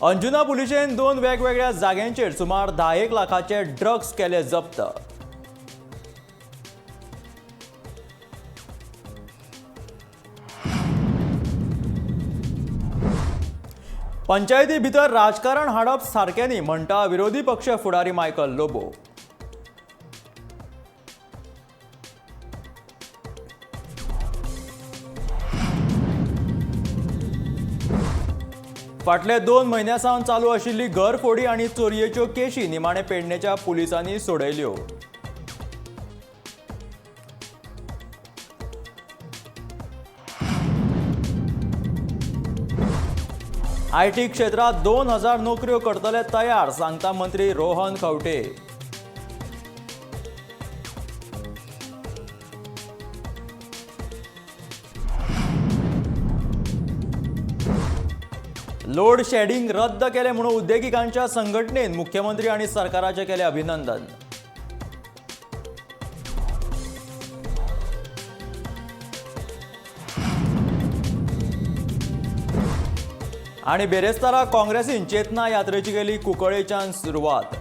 अंजुना पुलिशेन 2 वेगवेगळ्या जाग्यांचेर सुमार 10 लाखाचे ड्रग्स केले जप्त. पंचायती भितर राजकारण हाडप सारकें न्ही म्हणटा विरोधी पक्ष फुडारी मायकल लोबो. फाटले 2 म्हयन्यां सावन चालू आशिल्ली घरफोडी आनी चोरयेच्यो केशी निमाणे पेडणेच्या पुलिसांनी सोडयल्यो. IT क्षेत्रांत 2000 नोकऱ्यो करतले तयार, सांगता मंत्री रोहन खंवटे. लोड शेडिंग रद्द केलें म्हणून उद्देगिकांच्या संघटनेन मुख्यमंत्री आनी सरकाराचें केलें अभिनंदन. आनी बेरेस्तारा काँग्रेसीन चेतना यात्रेची केली कुंकळेच्यान सुरवात.